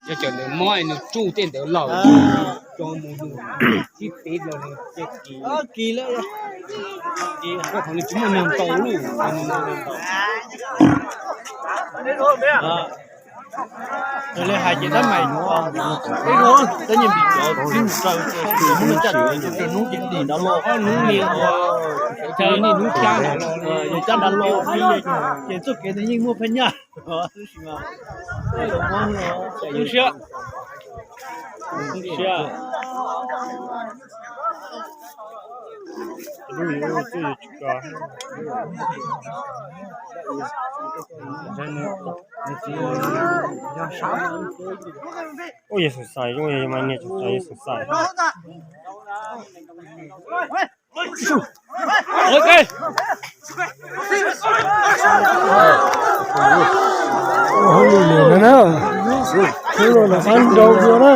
Cov ntawd mob nws tsuj tej ntawd lawm, cov mus nws sib peb los nws ces kis, kis lawm, kis, koj thaum nws tsis muaj neeg tau lub, nws li hais ces tab meeg, tab nyiam vim cov tib mus raws tus muab nws caj rau hnub ces tim nrad los, hnub ni, hnub cab, yog cab nrad los ces txoj kev ntawd yeej muaj phaj nyaj. Siab, siab. Ua yog xav xais, ua yog mas niag xav xais, yog xav xais. Ua hauj lwm na, hnub no rov qab nrau dua na.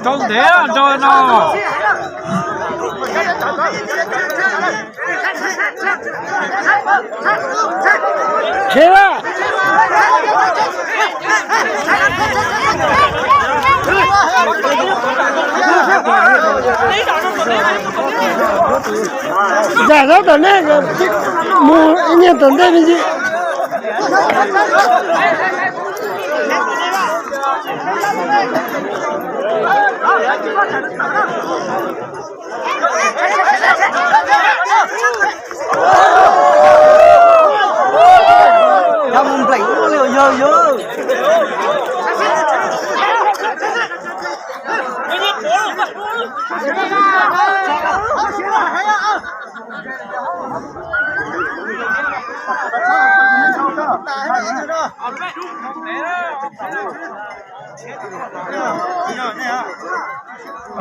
Rau ntev rau no. Tshe lawm. Zam zaub tom ntej, mus ib niag tom ntej me ntsis. Yog mus npleem ub li yog yog.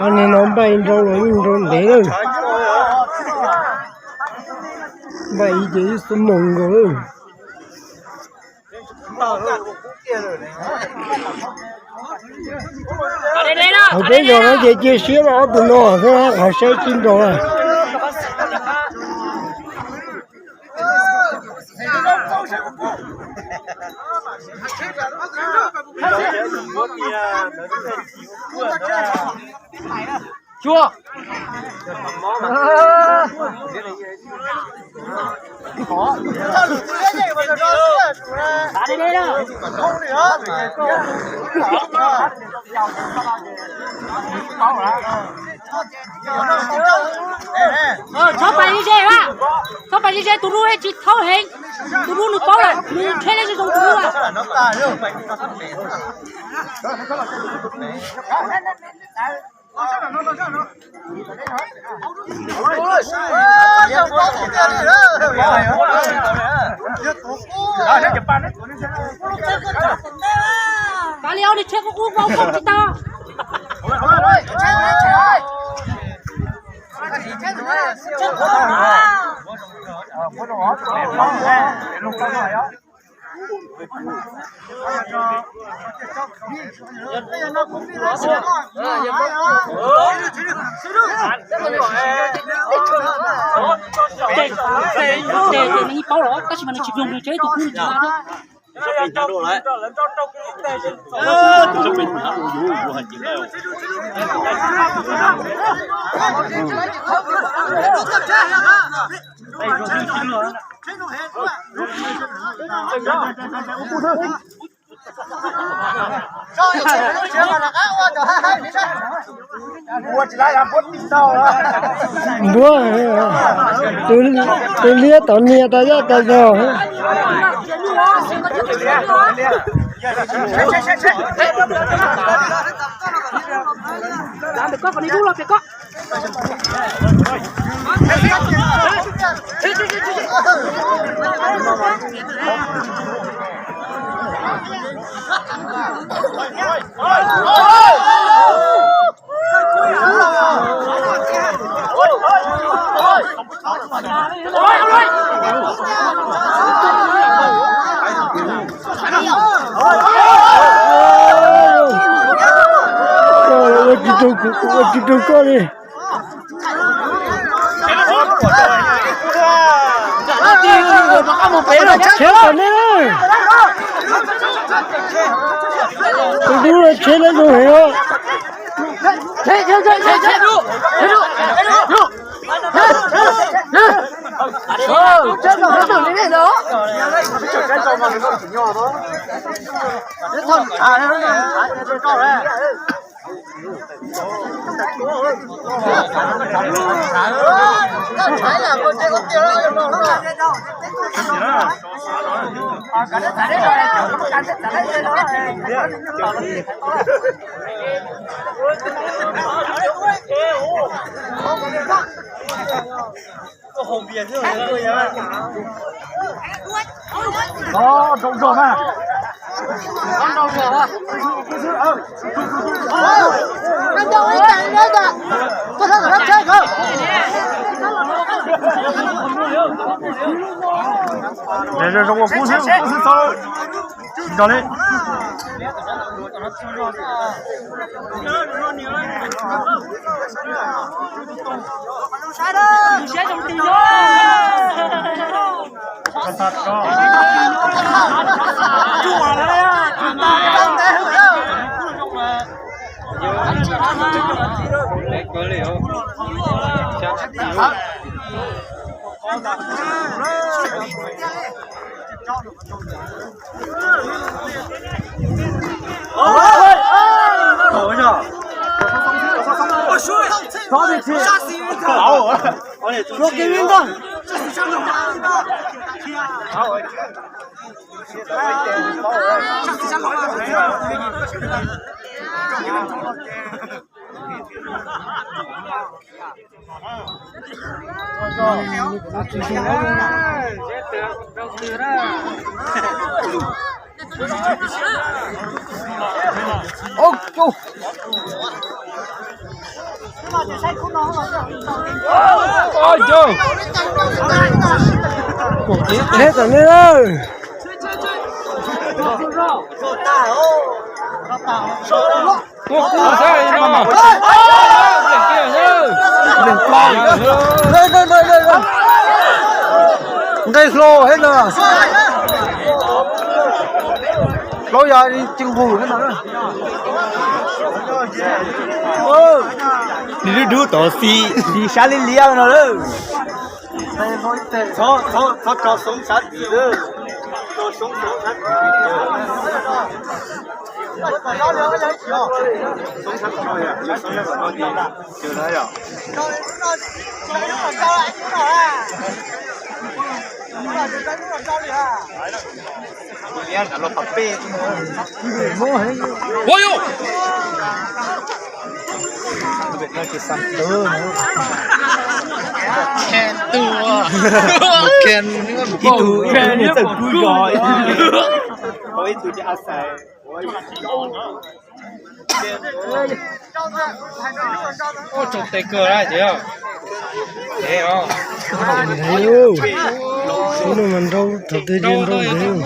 Nim no npaj ib nrau los yeej nrau ntev lawm. Npaj ib ces ib xuab moos nkaus lawm. Hauv peb zos no ces cia siab rau ob tug no xwb, qhov saib tsis nrau lawm. Tsua. Txhob pas ze ze, txhob pas ze ze, tus dub tsis thaub heev, tus dub nws paub lawm, nws tsheb dab tsi zoo tus dub. Kav liam, nws tsheb kub kub vau koj tsis tau. Ces nws yeej paub los tab sis mas nws tsis mloog, nws tsev tus kwv nws tsis mloog. Npuab, tus liab tom nias tas yaj tas zog. Ua tsis raug koj li. Tsheb tom nej, tus dub tsheb lawv zoo heev os. Zoo ua kub xwb, kub xwb txhob nrog li. Ov, tsum. Ov, tsum. Kuv tib teb tam nej lawm. Tuaj kub xwb no. Nqe hlo thiab no. Plaub yav li ci nqus thiab no. Nws dub dub tod xis, xis sab liab liab no lawm. Txhob tso xoob sav txim lawm. Tso xoob xoob sav txim. Xoob sav txim no yog, xoob sav txim no yog. Ua yus. Ib tug, ib tug nws txawj kub yog, ib tug ces a xais. Ua tsaug tes kawg lawm ces. Ntev, ub, no mas nrau thaum twg ces nrau ntev.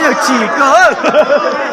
Yawg tsim kawg.